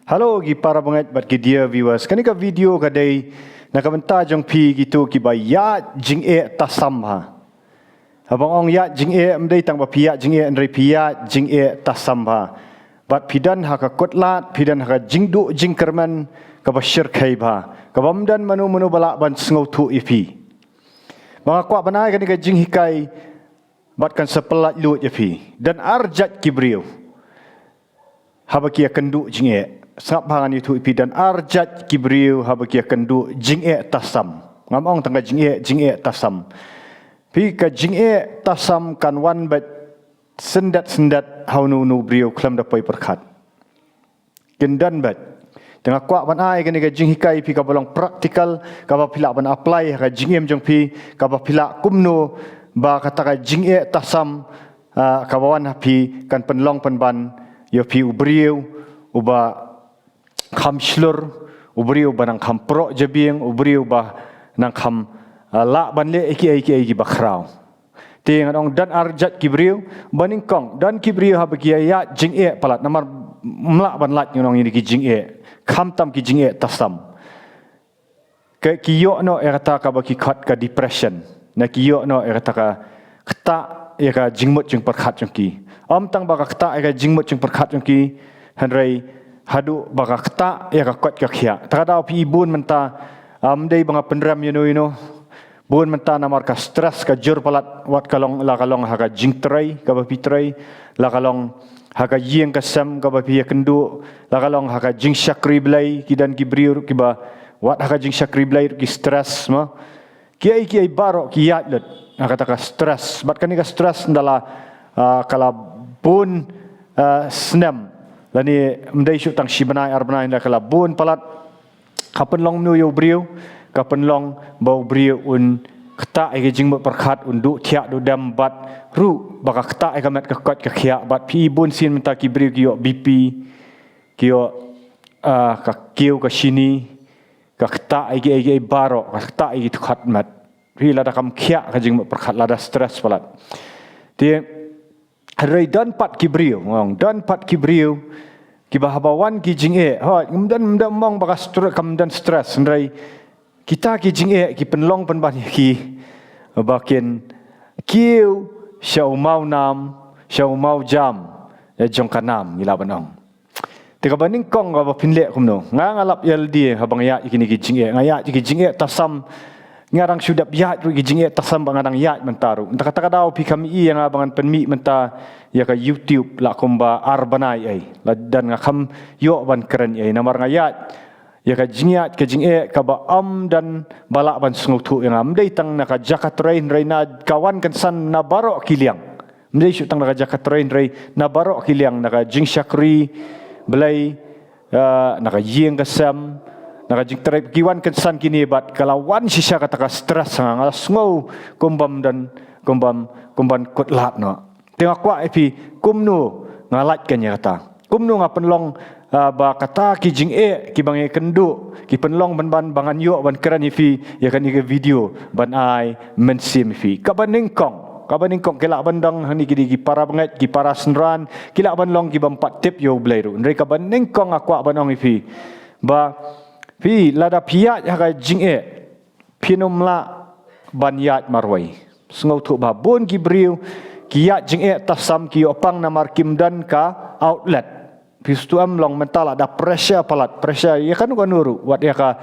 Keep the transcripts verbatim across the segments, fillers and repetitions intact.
Hello ki para bangeit bad ki dear viewers. Kane ka video ka dei na ka bynta jong phi kito kiba ïaid jingeh tasam ha. Haba nga ong ïaid jingeh, ym dei tang ba phi ïaid jingeh, hynrei phi ïaid jingeh tasam ha. Bad phi don ha ka kutlad, phi don ha ka jingduh jingkyrmen kaba shyrkhei bha. Kaba ym don mano mano ba lah ban sngewthuh ïa phi. Ba nga kwah ban ai kane ka jinghikai bad kan sa pyllait luid ïa phi. Don ar jait ki briew haba ki ïakynduh jingeh. Sngap bha, ngan ïathuh ïa phi, don ar jait ki briew haba ki ïakynduh jingeh tasam. Ngam ong tang ka jingeh, jingeh tasam. Phi, ka jingeh tasam kan wan beit syndet syndet ha uno uno u briew khlem da poi pyrkhat. Kin don beit. Te nga kwah ban ai kane ka jinghikai ïa phi kaba long practical, kaba phi lah ban apply ha ka jingim jong phi, kaba phi lah kumno ba kata ka jingeh tasam, ah, kaba wan ha phi kan pynlong pynban ïa phi u briew uba kham shlur, u briew uba nang kham proh jabieng, u briew uba nang kham, ah, lah ban leh ïa kiei kiei kiba khraw. Te ngan ong don ar jait ki briew, ba nyngkong, don ki briew haba ki ïaid jingeh palat, namar ym lah ban lait, ngan ong, ïa ki jingeh, khamtam ki jingeh tasam. Ki, ki ïoh noh ïa kata kaba ki khot ka depression. Ne ki ïoh noh ïa kata ka ktah ïa ka jingmut jingpyrkhat jong ki. Ym tang ba ka ktah ïa ka jingmut jingpyrkhat jong ki, hynrei haduh ba ka ktah ïa ka koit ka khiah. Ta ka daw phi i bun mynta, ym dei ba nga pynrem ïano ïano. Bun mynta namar ka stress ka jur palat, wat ka long, la ka long ha ka jingtrei kaba phi trei, la ka long ha ka ïing ka sem kaba phi ïakynduh, la ka long ha ka jingshakri Blei, ki don ki briew ruh kiba wat ha ka jingshakri Blei ruh ki stress mo. Kiei kiei baroh ki ïaid lut ha kata ka stress. Bad kane ka stress ynda la, ah, ka la bun, ah, snem, lane ym dei shuh tang shi bnai ar bnai, ynda ka la bun palat, ka pynlong kumno ïa u briew? Ka pynlong ba u briew un ktah ïa ka jingmut pyrkhat, un duh thiah duh dem, bad ruh ba ka ktah ïa ka met ka koit ka khiah. Bad phi i bun sien mynta ki briew ki ïoh B P, ki ïoh, ah, ka kiew ka shini, ka ktah ïa kiei kiei baroh, ka ktah ïa ki dkhot met. Phi, lada kam khiah ka jingmut pyrkhat, lada stress palat. Te hynrei don pat ki briew, nga ong, don pat ki briew kiba haba wan ki jingeh, hooid, ym don, ym don, ym ong ba ka stre-, kam don stress, hynrei kita ki jingeh ki pynlong pynban ïa ki ba kin kiew sha u mawnam, sha u mawjam, eh, jong ka nam, ngi lah ban ong. Te kaba nyngkong kaba phin leh kumno? Nga, nga lap ïa lade haba nga ïaid ïa kine ki jingeh, nga ïaid ïa ki jingeh tasam. Nga dang shu dep ïaid ruh ïa ki jingeh tasam, ba nga dang ïaid mynta ruh. Ynda kata ka daw phi kham i ïa nga ba ngan pynmih mynta ïa ka YouTube la kumba ar bnai ei. La don, nga kham ïoh ban kren ei, namar nga ïaid ïa ka jingïaid ka jingeh kaba ym don ba lah ban sngewthuh ïa nga. Ym dei tang na ka jaka trei, hynrei na ka wan kynsan na baroh ki liang. Ym dei shuh tang na ka jaka trei, hynrei na baroh ki liang, na ka jingshakri Blei, ah, na ka ïing ka sem, na ka jingtrei, ki wan kynsan kine bad ka la wan shisha kata ka stress ha nga, nga la sngew kum bym don, kum bym, kum ban kut lad noh. Te nga kwah ïa phi, kumno nga lait kan ïa kata? Kumno nga pynlong, ah, ba kata ki jingeh kiba nga ïakynduh ki pynlong pynban ba ngan ïoh ban kren ïa phi ïa kane ka video, ban ai mynsiem ïa phi? Kaba nyngkong, kaba nyngkong, ki lah ban don hangne ki dei ki para bangeit, ki para synran, ki lah ban long ki bym pat tip ïa U Blei ruh. Hynrei kaba nyngkong nga kwah ban ong ïa phi ba phi, lada phi ïaid ha ka jingeh, phin ym lah ban ïaid marwei. Sngewthuh ba bun ki briew ki ïaid jingeh tasam, ki ïoh pang namar kim don ka outlet. Phi sngewthuh em, long mynta lada pressure palat, pressure ïa kano kano ruh, wat ïa ka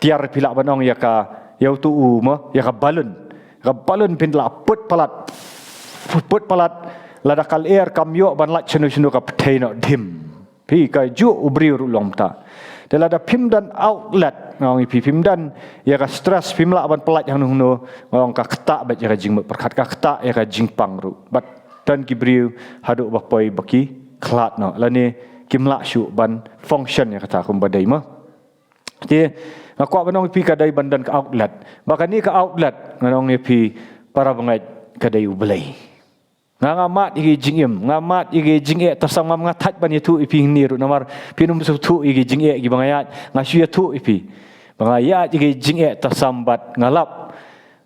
tiar, phi lah ban ong ïa ka, ïa uto u mo, ïa ka balloon. Ka balloon phin lah put palat, put palat, lada ka lyer kam ïoh ban lait shano shano, ka pynthei noh, dhim. Phi, kajuh u briew ruh long mynta. Te lada phim don outlet, nga ong ïa phi, phim don ïa ka stress, phim lah ban pyllait hangno hangno, nga ong, ka ktah beit ïa ka jingmut pyrkhat, ka ktah ïa ka jingpang ruh. Bad don ki briew haduh ba poi ba ki khlad noh, lane kim lah shuh ban function ïa kata kumba dei mo. Te nga kwah ban ong ïa phi, ka dei ban don ka outlet. Ba kane ka outlet, nga ong ïa phi para bangeit, ka dei U Blei. Nga, nga mad ïa ki jingim, nga mad ïa ki jingeh tasam, ngam, nga thait ban ïathuh ïa phi hangne ruh namar phin ym sngewthuh ïa ki jingeh kiba nga ïaid. Nga shu ïathuh ïa phi ba nga ïaid ïa ki jingeh tasam bad nga lap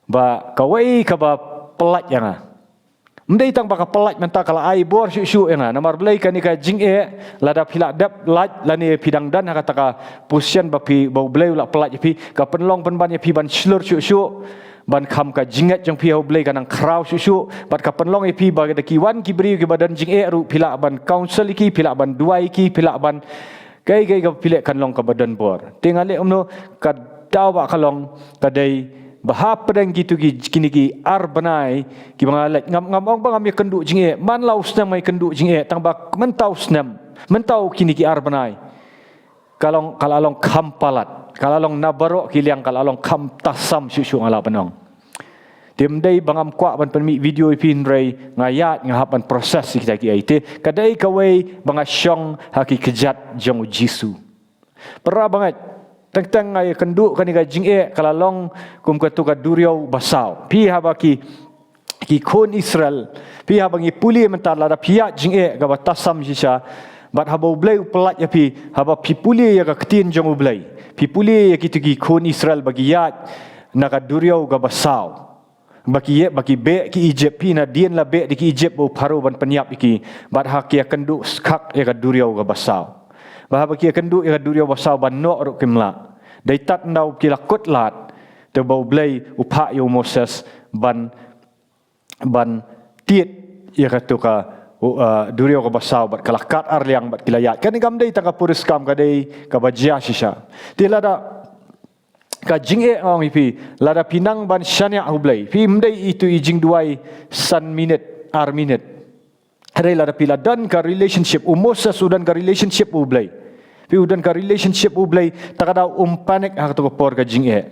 ba kawei kaba pyllait ïa nga, Ym dei tang ba ka pyllait mynta ka la ai bor shuh shuh ïa nga. Namar balei kane ka jingeh, lada phi la dep lait lane phi dang don ha kata ka position ba phi, ba U Blei u la pyllait ïa phi, ka pynlong pynban ïa phi ban shlur shuh shuh, ban kham ka jingngeit jong phi ha U Blei ka nang khraw shuh shuh, bad ka pynlong ïa phi ba da ki wan ki briew kiba don jingeh ruh phi lah ban counsel ïa ki, phi lah ban duwai ïa ki, phi lah ban kaei kaei kaba phi leh kan long kaba don bor. Te nga leh kumno, ka daw ba ka long ka dei ba hapdeng kitu ki, kine ki ar bnai kiba nga leit, ngam, ngam ong ba ngam ïakynduh jingeh, man la u snem nga ïakynduh jingeh, tang ba mynta u snem, mynta u kine ki ar bnai, ka long, ka la long kham palat, ka la long na baroh ki liang, ka la long kham tasam shuh shuh nga lah ban ong. Te ym dei ba ngam kwah ban pynmih video ïa phi hynrei nga ïaid nga hap ban process ïa kita kiei. Te ka dei kawei ba nga shong ha ki kjat jong U Jisu. Para bangeit, teng teng nga ïakynduh kane ka jingeh ka la long kum katu ka duriaw basaw. Phi haba ki, ki khun Israel, phi haba ngi pule mynta, lada phi ïaid jingeh kaba tasam shisha, bad haba U Blei u pyllait ïa phi, haba phi pule ïa ka ktien jong U Blei, phi pule ïa kitu ki khun Israel ba ki ïaid na ka duriaw kaba saw, ba ki ïa, ba ki beh ki Egypt, phi, nadien la beh da ki Egypt ba u Pharaoh ban pynïap ïa ki, bad ha ki ïakynduh skak ïa ka duriaw kaba saw. Bad haba ki ïakynduh ïa ka duriaw basaw ban noh ruh kim lah. Dei tad ynda ki la kut lad, te ba U Blei u phah ïa u Moses ban, ban tied ïa katu ka, uh, duriaw kaba saw, bad ka la kat ar liang bad ki la ïaid. Kane kam dei tang ka puriskam, ka dei kaba jia shisha. Te lada ka jingeh, nga ong ïa phi, lada phi nang ban shaniah ha U Blei, phi, ym dei itu i jingduwai san minit, ar minit. Hynrei lada phi la don ka relationship, u Moses u don ka relationship U Blei. Phi, u don ka relationship U Blei, ta ka daw um panic ha katu ka por ka jingeh.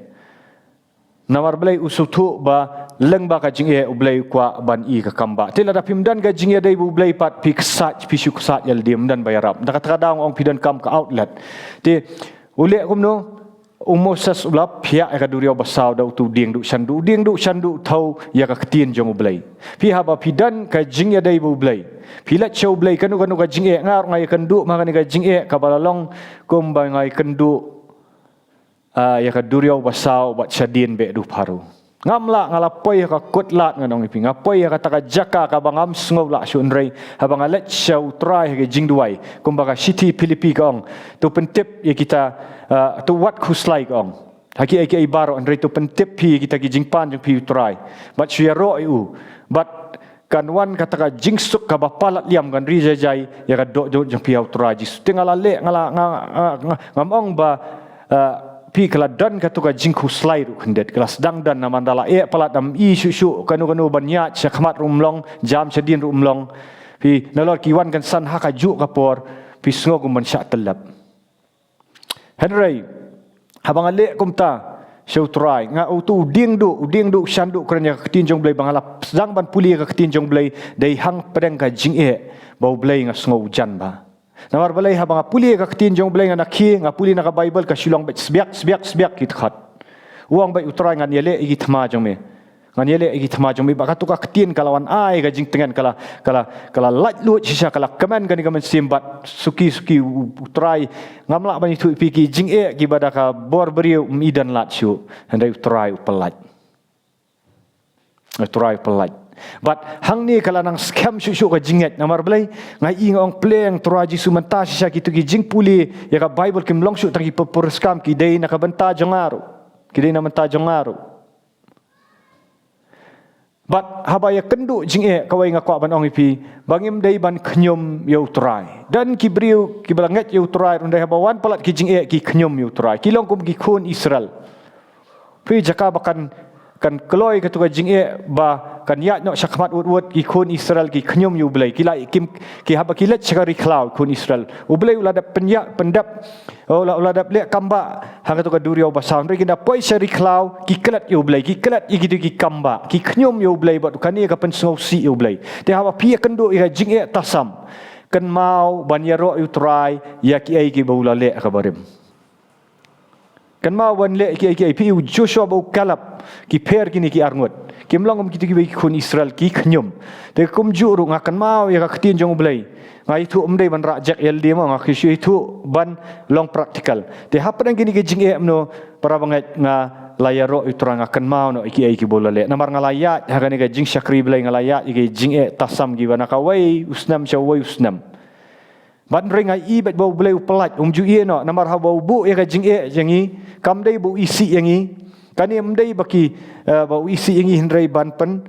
Namar balei? U sngewthuh ba lyngba ka jingeh U Blei u kwah ban ïoh ka kam ba. Te lada phim don ka jingïadei bad U Blei pat, phi ksaid, phi shu ksaid ïa lade, ym don ba ïarap. Da kata ka daw nga ong phi donkam ka outlet. Te u leh kumno? U Moses u la phiah ïa ka duriaw basaw da utu u dieng duh shan duh, u dieng duh shan duh u thew ïa ka ktien jong U Blei. Phi, haba phi don ka jingïadei bad U Blei, phi leit sha U Blei, kano kano ka jingeh, nga ruh nga ïakynduh ma kane ka jingeh kaba la long kumba nga ïakynduh, ah, ïa ka duriaw basaw bad shadien beh da u Pharaoh. Ngam lah, nga la poi ha ka kut lad, ngan ong ïa phi, nga poi ha kata ka jaka kaba ngam sngew lah shuh, hynrei haba nga leit sha U Trai ha ka jingduwai, kumba ka shithi Philippi ka ong, to pyntip ïa kita, ah, to wat khuslai, ka ong, ha kiei kiei baroh, hynrei to pyntip phi ïa kita ki jingpan jong phi ïa U Trai, bad shu ïaroh ïa u, bad kan wan kata ka jingsuk kaba palat liam, kan ri jai jai ïa ka dohnud jong phi ha U Trai Jisu. Te nga la leh, nga la, nga, nga, nga, ngam ong ba, ah, phi, ka la don katu ka jingkhuslai ruh khyndiat, ka la sdang don, namar da la eh palat, ym i shuh shuh kano kano ban ïaid shakhmat ruh ym long, jam shadien ruh ym long. Phi, nalor ki wan kynsan ha kajuh ka por, phi sngew kum ban shah tyllep. Hynrei haba nga leh kumta sha U Trai, nga, utu u dieng duh, u dieng duh shan duh kren ïa ka ktien jong U Blei, ba nga la sdang ban pule ïa ka ktien jong U Blei, dei hapdeng ka jingeh ba U Blei nga sngew u jan bha. Namar balei? Haba nga pule ïa ka ktien jong U Blei, nga na khie, nga pule na ka Baibl, ka shu long beit sbiak sbiak sbiak ki dkhot. U ong beit U Trai, ngan ïaleh ïa ki thma jong me. Ngan ïaleh ïa ki thma jong me. Bad katu ka ktien ka la wan ai ka jingtngen, ka la, ka la, ka la laitluid shisha, ka la kmen kane ka mynsiem, bad suki suki U, U Trai, ngam lah ban ïathuh ïa phi, ki jingeh kiba da ka bor briew ym i don lad shuh, hynrei U Trai u pyllait. U Trai u pyllait. Bad hangne ka la nang skhem shuh shuh ka jingngeit. Namar balei? Nga i, nga ong, pleng Trai Jisu, mynta shisha kitu ki jingpule ïa ka Baibl kim long shuh tang ki puriskam, ki dei na ka bynta jong nga ruh. Ki dei na bynta jong nga ruh. Bad haba ïakynduh jingeh, kawei nga kwah ban ong ïa phi, ba ngim dei ban khñium ïa U Trai. Don ki briew kiba la ngeit ïa U Trai, hynrei haba wan palat ki jingeh ki khñium ïa U Trai. Ki long kum ki khun Israel. Phi, jaka ba kan, kan kloi katu ka jingeh ba kan ïaid noh shakhmat wut wut, ki khun Israel ki khñium ïa U Blei. Ki la, kim, ki, haba ki leit sha ka ri khlaw, khun Israel, U Blei u la dep pynïap, pyndep, u la, u la dep leh kam ba ha katu ka duriaw basaw, hynrei ki da poi sha ri khlaw, ki klet ïa U Blei, ki klet ïa kitu ki kam ba, ki khñium ïa U Blei, bad kane ka pynsngewsih ïa U Blei. Te haba phi ïakynduh ïa ka jingeh tasam, kynmaw ban ïaroh ïa U Trai ïa kiei kiba u la leh ha ka barim. Kynmaw ban leh kiei kiei. Phi, u Joshua bad u Kaleb ki pher kine ki arngut. Kim long kum kitu kiba, ki khun Israel ki khñium. Te kumjuh ruh nga kynmaw ïa ka ktien jong U Blei. Nga ïathuh, ym dei ban rah jek ïa lade mo, nga shu ïathuh ban long practical. Te hapdeng kine ki jingeh, mano, para bangeit, nga la ïaroh ïa u Trai, nga kynmaw noh ïa kiei kiba u la leh. Namar nga la ïaid ha kane ka jingshakri Blei, nga la ïaid ïa ki jingeh tasam kiba na kawei u snem sha uwei u snem. Bad hynrei nga i beit ba U Blei u pyllait, um ju ïeh noh, namar haba u buh ïa ka jingeh jong ngi, kam dei ba u isih ïa ngi. Kane ym dei ba ki, eh, ba u isih ïa ngi hynrei ban pyn,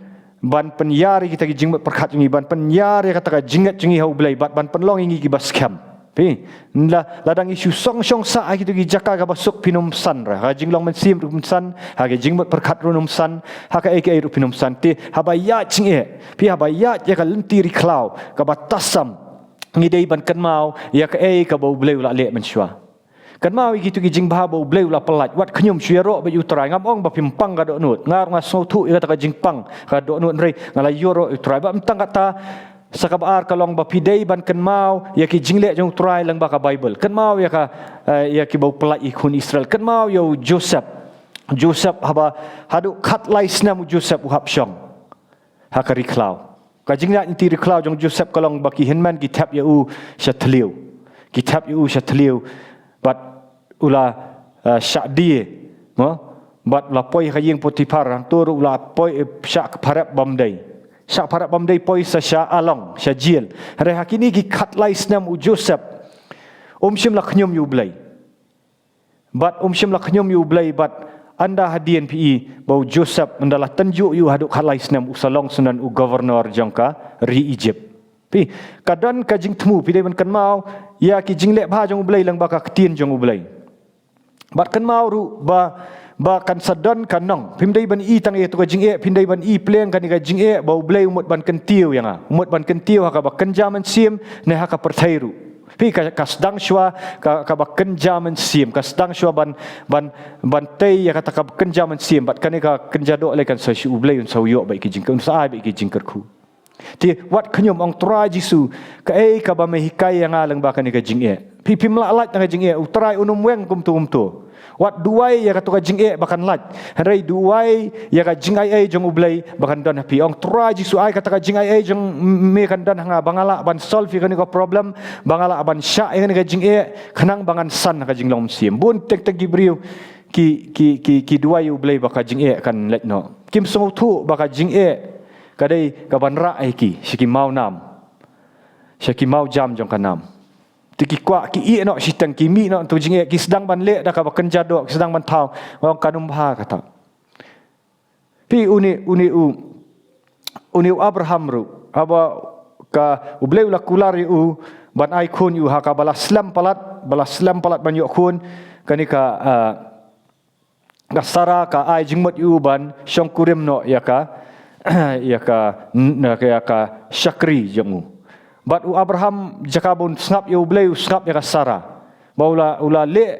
ban pynïar ïa kita ki jingmut pyrkhat jong ngi, ban pynïar ïa kata ka jingngeit jong ngi ha U Blei, bad ban pynlong ïa ngi kiba skhem. Phi, la, la dang ïa shu song shong sah ha kito ki jaka kaba suk phin ym san re. Ha ka jinglong mynsiem ruh phin ym san, ha ka jingmut pyrkhat ruh phin ym san, ha kaei kaei ruh phin ym san. Te haba ïaid jingeh, phi, haba ïaid ïa ka lynti ri khlaw kaba tasam, ngi dei ban kynmaw ïa kaei kaba U Blei u la leh mynshuwa. Kynmaw ïa kito ki jingbha ba U Blei u la pyllait. Wat khñium, shu ïaroh beit ïa u Trai. Ngam ong ba phim pang ka dohnud. Nga ruh nga sngewthuh ïa kata ka jingpang ka dohnud, hynrei nga la ïaroh ïa u Trai. Bad ym tang kata, sa kaba ar ka long ba phi dei ban kynmaw ïa ki jingleh jong u Trai lyngba ka Baibl. Kynmaw ïa ka, eh, ïa kiba u pyllait ïa ki khun Israel. Kynmaw ïa u Joseph. Joseph haba haduh khatlai snem u Joseph u hap shong ha ka ri khlaw. Ka jingïaid lynti ri khlaw jong u Joseph ka long ba ki hynmen ki thep ïa u sha thliew. Ki thep ïa u sha thliew. Bad u la, eh, shah die, mo? Bad u la poi ha ka ïing Potiphar, hangto ruh u la poi, eh, shah pharep bym dei. Shah pharep bym dei, poi sa sha along, sha jail. Hynrei ha kine ki khatlai snem u Joseph um shym la khñium ïa U Blei. Bad um shym la khñium ïa U Blei, bad ynda hadien phi i ba u Joseph ynda la tynjuh ïa u haduh khatlai snem u sa long syndon u governor jong ka ri Egypt. Phi, ka don ka jingthmu, phi dei ban kynmaw ïa ki jingleh bha jong U Blei lyngba ka ktien jong U Blei. Bad kynmaw ruh ba, ba kan sa don ka nong. Phim dei ban i tang ïa kato ka jingeh, phim dei ban i pleng kane ka jingeh ba U Blei u mut ban kyntiew ïa nga. U mut ban kyntiew ha kaba kynja mynsiem ne ha ka pyrthei ruh. Phi, ka, ka sdang shuwa ka, kaba kynja mynsiem, ka sdang shuwa ban, ban, ban tei ïa kata kaba kynja mynsiem, bad kane ka kynja doh lei kan sa shu, U Blei un sa ïoh beit ki jingkyrkhu, un sa ai beit ki jingkyrkhu. Te wat khñium, ong Trai Jisu, kaei kaba me hikai ïa nga lyngba kane ka jingeh. Phi, phim lah lait na ka jingeh, u Trai un ym weng kumto kumto. Wat duwai ïa kato ka jingeh ba kan lait. Hynrei duwai ïa ka jingai ei jong U Blei ba kan don ha phi. Ong Trai Jisu, ai kata ka jingai ei jong me kan don ha nga ba nga lah ban solve ïa kane ka problem, ba nga lah ban shah ïa kane ka jingeh, khnang ba ngan san ha ka jinglong mynsiem. Bun teng teng ki briew ki, ki, ki, ki duwai ïa U Blei ba ka jingeh kan leit noh. Kim sngewthuh ba ka jingeh ka dei kaban rah ïa ki sha ki mawnam, sha ki mawjam jong ka nam. Te ki kwah ki ïeh noh shiteng, ki mih noh na kato ka jingeh, ki sdang ban leh da kaba kynja doh, ki sdang ban thaw. Ong kan ym bha kata. Phi, une, une u, une u Abraham ruh, haba ka U Blei u la kular ïa u ban ai khun ïa u, ha kaba la slem palat, ba la slem palat ban ïoh khun, kane ka, ah, ka Sara ka ai jingmut ïa u ban shongkurim noh ïa ka, ïa ka, ïa ka shakri jong u. Bad u Abraham, jaka ba un sngap ïa U Blei, u sngap ïa ka Sara. Ba u la, u la leh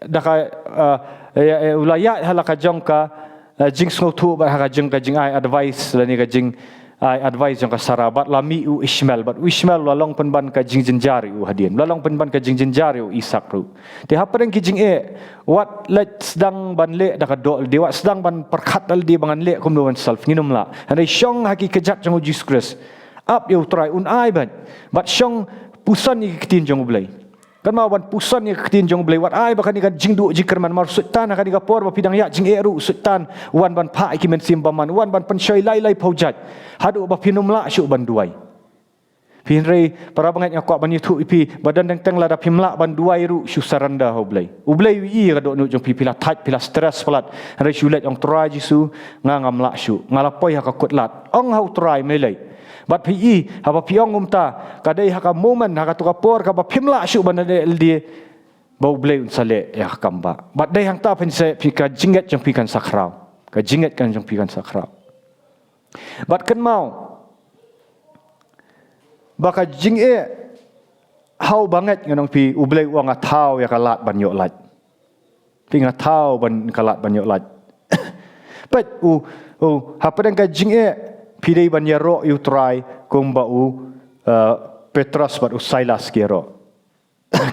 da ka, eh, ïa, ïa, u la ïaid ha la ka jong ka, eh, jingsngewthuh bad ha ka jong ka jingai advice, lane ka jingai advice jong ka Sara, bad la mih u Ishmael, bad u Ishmael u la long pynban ka jingjynjar ïa u hadien, u la long pynban ka jingjynjar ïa u Isaak ruh. Te hapdeng ki jingeh, wat leit sdang ban leh da ka doh lade, wat sdang ban pyrkhat da lade ba ngan leh kumno ban solve, ngin ym lah. Hynrei shong ha ki kjat jong U Jisu Khrist. Ap ïa U Trai un ai beit. Bad shong puson ïa ki ktien jong U Blei. Kynmaw ban puson ïa ki ktien jong U Blei. Wat ai ba kane ka jingduh jingkyrmen, namar u Soitan ha kane ka por ba phi dang ïaid jingeh ruh u Soitan u wan ban phah ïa ki mynsiem bymman, u wan ban pynshoi lai lai phew jait. Haduh ba phin ym lah shuh ban duwai. Phi, hynrei para bangeit, nga kwah ban ïathuh ïa phi ba don teng teng lada phim lah ban duwai ruh, shu surrender ha U Blei. U Blei u ïohi ïa ka dohnud jong phi, phi la thait, phi la stress palat. Hynrei shu leit, ong Trai Jisu, nga ngam lah shuh, nga la poi ha ka kut lad. Ong ha U Trai, me leit. Bad phi i, haba phi ong kumta, ka dei ha ka moment, ha kato ka por kaba phim lah shuh ban leh lade, ba U Blei un sa leh ïa ka kam ba. Bad dei hangta phin sa, phi, ka jingngeit jong phi kan sa khraw. Ka jingngeit kan jong phi kan sa khraw. Bad kynmaw ba ka jingeh, ha uba ngeit, ngan ong phi, U Blei u ong, nga thaw ïa ka lad ban ïoh lait. Phi, nga thaw ban, ka lad ban ïoh lait. Peit u, u, hapdeng ka jingeh, phi dei ban ïaroh ïa U Trai kumba u, eh, Petros bad u Silas ki ïaroh.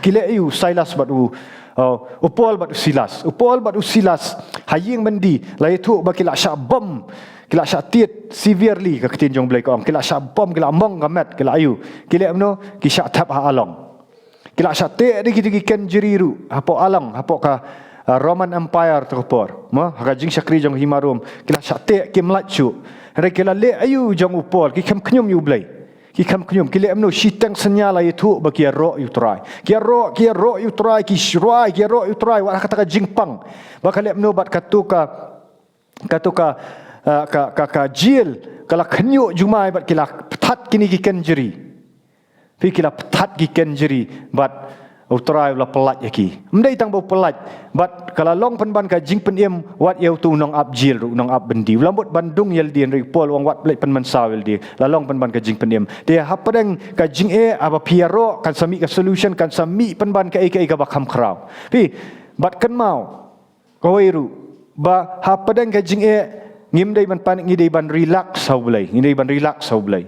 Ki leh ïa u Silas bad u, uh, u Paul bad u Silas. U Paul bad u Silas ha ïing byndi, la ïathuh ba ki la shah bom, ki la shah tied severely, ka ktien jong U Blei ka ong. Ki la shah bom, ki la mong ka met, ki la ïoh. Ki leh kumno? Ki shah thep ha along. Ki la shah teh da kito ki kynjri ruh hapoh along, hapoh ka, ah, Roman Empire to ka por. Mo, ha ka jingshakri jong ka hima Rom. Ki la shah teh, kim lait shuh. Hynrei ki la leh aïu jong u Paul, ki khlem khñium ïa u Blei. Ki khlem khñium, ki leh kumno, shiteng synñia la ïathuh ba ki ïaroh ïa u Trai. Ki ïaroh, ki ïaroh ïa u Trai, ki syrwai, ki ïaroh ïa u Trai, wat ha kata ka jingpang. Ba ka leh kumno bad kato ka, kato ka, ah, ka, ka, ka jel, ka la khñiuh jumai bad ki la pthat kine ki kynjri. Phi, ki la pthat ki kynjri bad u Trai u la pyllait ïa ki. Ym dei tang ba u pyllait, bad ka la long pynban ka jingpynim wat ïa uto u nongap jel ruh, u nongap byndi. U la mut ban dung ïa lade, hynrei u Paul u ong wat leit pynmynsaw ïa lade. La long pynban ka jingpynim. Te hapdeng ka jingeh, haba phi ïaroh, kan sa mih ka solution, kan sa mih pynban kaei kaei kaba kham khraw. Phi, bad kynmaw, kawei ruh, ba hapdeng ka jingeh, ngim dei ban panic, ngi dei ban relax ha u Blei, ngi dei ban relax ha u Blei.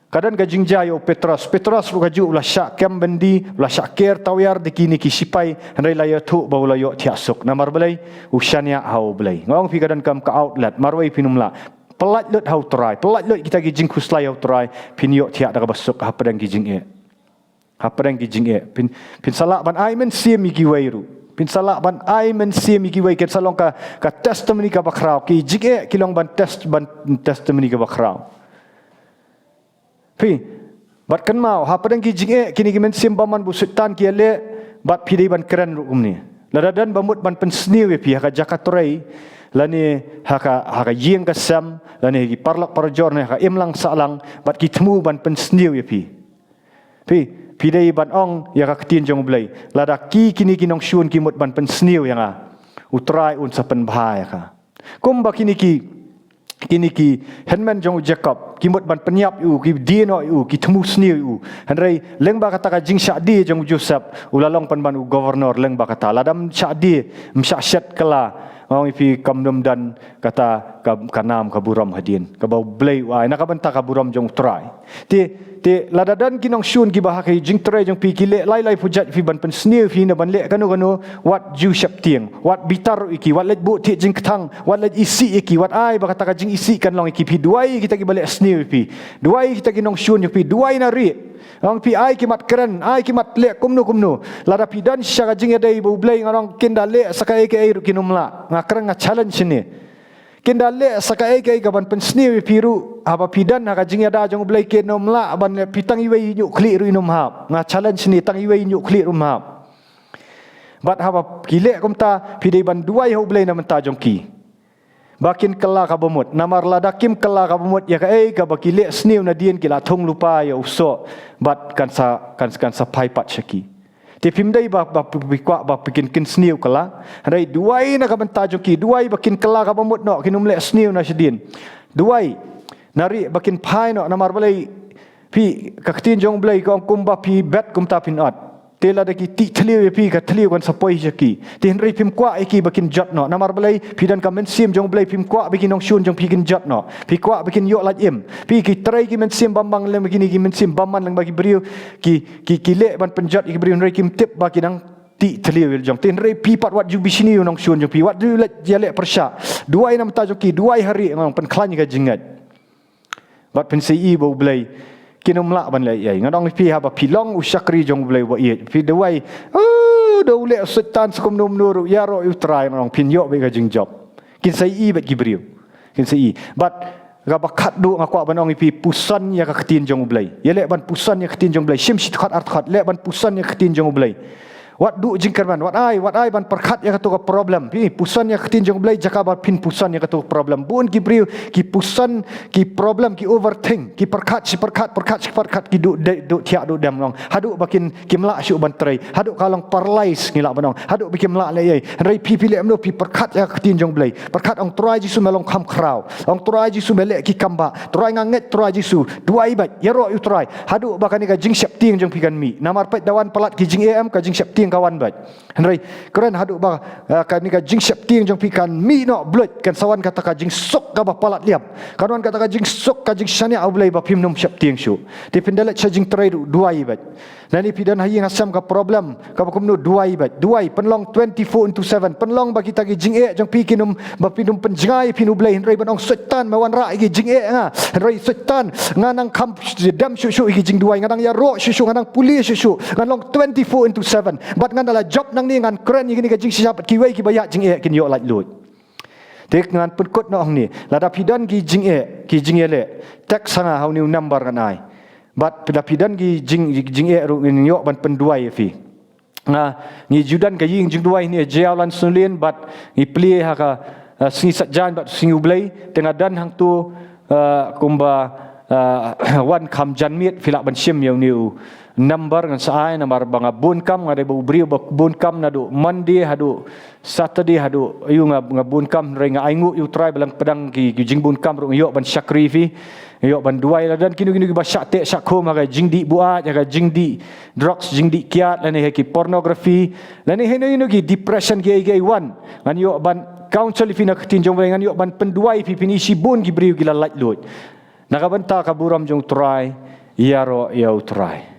Ka don ka jingjia ïa u Petros. Petros ruh kajuh u la shah kem byndi, u la shah ker tawiar da kine ki sipai, hynrei la ïathuh ba u la ïohthiah suk. Namar balei? U shaniah ha u Blei. Nga ong phi, ka don kam ka outlet, marwei phin ym lah. Pyllait lut ha u Trai, pyllait lut kita ki jingkhuslai ha u Trai, phin ïohthiah da kaba suk hapdeng ki jingeh. Hapdeng ki jingeh. Phin, phin sa lah ban ai mynsiem ïa kiwei ruh. Phin sa lah ban ai mynsiem ïa kiwei, kin sa long ka, ka testimony kaba khraw. Ki jingeh ki long ban test, ban testimony kaba khraw. Phi, bad kynmaw, hapdeng ki jingeh, kine ki mynsiem bymman ba u Soitan ki ïaleh, bad phi dei ban kren ruh kumne. Lada don ba mut ban pynsniew ïa phi ha ka jaka trei, lane ha ka, ha ka ïing ka sem, lane ha ki paralok parajor, ne ha ka imlang sahlang, bad ki thmu ban pynsniew ïa phi. Phi, phi dei ban ong ïa ka ktien jong u Blei, lada ki, kine ki nongshun ki mut ban pynsniew ïa nga, u Trai un sa pynbha ïa ka. Kumba kine ki, kine ki hynmen jong u Jakob ki mut ban pynïap ïa u, ki die noh ïa u, ki thmu sniew ïa u. Hynrei lyngba kata ka jingshah die jong u Joseph, u la long pynban u governor lyngba kata. Lada ym shah die, ym shah shet kylla, nga ong ïa phi, kam nym don kata ka, ka nam ka burom hadien kaba u Blei u ai na ka bynta ka burom jong u Trai. Te, te lada don ki nongshun kiba ha ka jingtrei jong phi ki leh lai lai pyrshah ïa phi ban pynsniew ïa phi ne ban leh kano kano, wat ju sheptieng, wat bitar ruh ïa ki, wat leit buh thied jingkthang, wat leit isih ïa ki, wat ai ba kata ka jingisih kan long ïa ki. Phi duwai ïa kita kiba leh sniew ïa phi, duwai ïa kita ki nongshun jong phi, duwai na rieh. Nga ong phi, ai ki mat kren, ai ki mat leh kumno kumno. Lada phi don sha ka jingïadei bad u Blei, nga ong kin da leh sa kaei kaei ruh kin ym lah. Nga kren, nga challenge shane. Kin da leh sa kaei kaei ka ban pynsniew ïa phi ruh, haba phi don ha ka jingïada jong u Blei, kin ym lah ban leh. Phi tang iwei i ñiuh khlieh ruh in ym hap. Nga challenge ne, tang iwei i ñiuh khlieh ruh ym hap. Bad haba ki leh kumta, phi dei ban duwai ha u Blei na bynta jong ki, ba kin kylla ka bamut. Namar lada kim kylla ka bamut ïa kaei kaba ki leh sniew nadien, ki la thung lypa ïa u soh, bad kan sa, kan, kan sa phai pat sha ki. Te phim dei ba, ba phi kwah ba phi kin, kin sniew kylla. Hynrei duwai na ka bynta jong ki, duwai ba kin kylla ka bamut noh, kin ym leh sniew na shadien. Duwai na rieh ba kin phai noh. Namar balei? Phi, ka ktien jong u Blei ka ong, kumba phi bet kumta phin ot. Te lada ki tih thliew ïa phi, ka thliew kan sa poi sha ki. Te hynrei phim kwah ïa ki ba kin jot noh. Namar balei? Phi don ka mynsiem jong u Blei, phim kwah ba ki nongshun jong phi kin jot noh. Phi kwah ba kin ïoh lait im. Phi, ki trei ki mynsiem bymman lyngba kine ki mynsiem bymman lyngba ki briew, ki, ki, ki leh ban pynjot ïa ki briew, hynrei kim tip ba ki dang tih thliew ïa la jong. Te hynrei phi pat wat ju bishni ïa u nongshun jong phi, wat ju leit ïaleh pyrshah. Duwai na bynta jong ki, duwai ha rieh, nga ong, pynkhlaiñ ïa ka jingngeit. Bad phin sa ïohi ba u Blei kin ym lah ban leh ei ei. Nga ong ïa phi, haba phi long u shakri jong u Blei uba ïeit, phi duwai, oh, da u leh u Soitan sa kumno kumno ruh, ïaroh ïa u Trai, nga ong, phin ïoh beit ka jingjop. Kin sa ïohi beit ki briew. Kin sa ïohi. Bad kaba khatduh nga kwah ban ong ïa phi, puson ïa ka ktien jong u Blei. Ïaleh ban puson ïa ka ktien jong u Blei. Shim shi dkhot ar dkhot, leh ban puson ïa ka ktien jong u Blei. Wat duh jingkyrmen, wat ai, wat ai ban pyrkhat ïa kato ka problem. Phi, puson ïa ka ktien jong u Blei jaka ba phin puson ïa kato ka problem. Bun ki briew ki puson ki problem, ki overthink, ki pyrkhat shi pyrkhat, pyrkhat shi pyrkhat, ki duh de-, duh thiah, duh dem, nga ong. Haduh ba kin, kim lah shuh ban trei. Haduh ka long paralyse, ngi lah ban ong. Haduh ba kim lah leh ei ei. Hynrei phi, phi leh kumno? Phi pyrkhat ïa ka ktien jong u Blei. Pyrkhat, ong Trai Jisu, me long kham khraw. Ong Trai Jisu, me leh ki kam bah. Trai, nga ngeit Trai Jisu. Duwai beit, ïaroh ïa u Trai. Haduh ba kane ka jingsheptieng jong phi kan mih. Namar peit, da wan palat ki jingeh em, ka jingsheptieng ka wan beit. Hynrei kren, haduh ba, eh, kane ka jingsheptieng jong phi kan mih noh bluit, kan sa wan kata ka jingsuk kaba palat liam. Kan wan kata ka jingsuk, ka jingshaniah ha u Blei ba phim nym sheptieng shuh. Te phin da leit sha jingtrei ruh, duwai beit. Lane phi don ha ïing ha sem ka problem kaba kumno, duwai beit. Duwai, pynlong twenty-four into seven. Pynlong ba kita ki jingeh jong phi kin ym, ba phin ym pynjngai ïa phi na U Blei, hynrei ban ong, Soitan, me wanrah ïa ki jingeh nga. Hynrei Soitan, nga nang kham dem shuh shuh ïa ki jingduwai, nga nang ïaroh shuh shuh, nga nang pule shuh shuh, ngan long twenty-four into seven. Bad ngan da la jop nangne, ngan kren ïa kine ki jingshisha bad kiwei kiba ïa jingeh kin ïoh laitluid. Te ngan pynkut noh hangne, lada phi don ki jingeh, ki jingeh leh, text ha nga ha une u number ngan ai. Bad lada phi don ki jing, jingeh ruh, ngin ïoh ban pynduwai ïa phi. Nga, ngi ju don ka ïing jingduwai hangne ha Jaïaw Lansonalane, bad ngi plie ha ka, eh, sngi Saitjaiñ bad sngi U Blei, te nga don hangto, eh, kumba, eh, wan kham janmiet, phi lah ban shim ïa une u number ngan sa ai, namar ba nga bun kam, nga dei ba u briew ba bun kam naduh Monday haduh Saturday, haduh aïu nga, nga bun kam, hynrei nga ainguh ïa U Trai ba lyngpdang ki, ki jingbun kam ruh nga ïoh ban shakri ïa phi, nga ïoh ban duwai. Lada don kino kino kiba shah teh shah khum ha ka jingdih buaid, ha ka jingdih drugs, jingdih kiad, lane ha ki pornography, lane hino hino ki depression, kiei kiei, wan, ngan ïoh ban counsel ïa phi na ka ktien jong U Blei, ngan ïoh ban pynduwai ïa phi, phin ïohi shibun ki briew ki la laitluid. Na ka bynta ka burom jong U Trai, ïaroh ïa U Trai.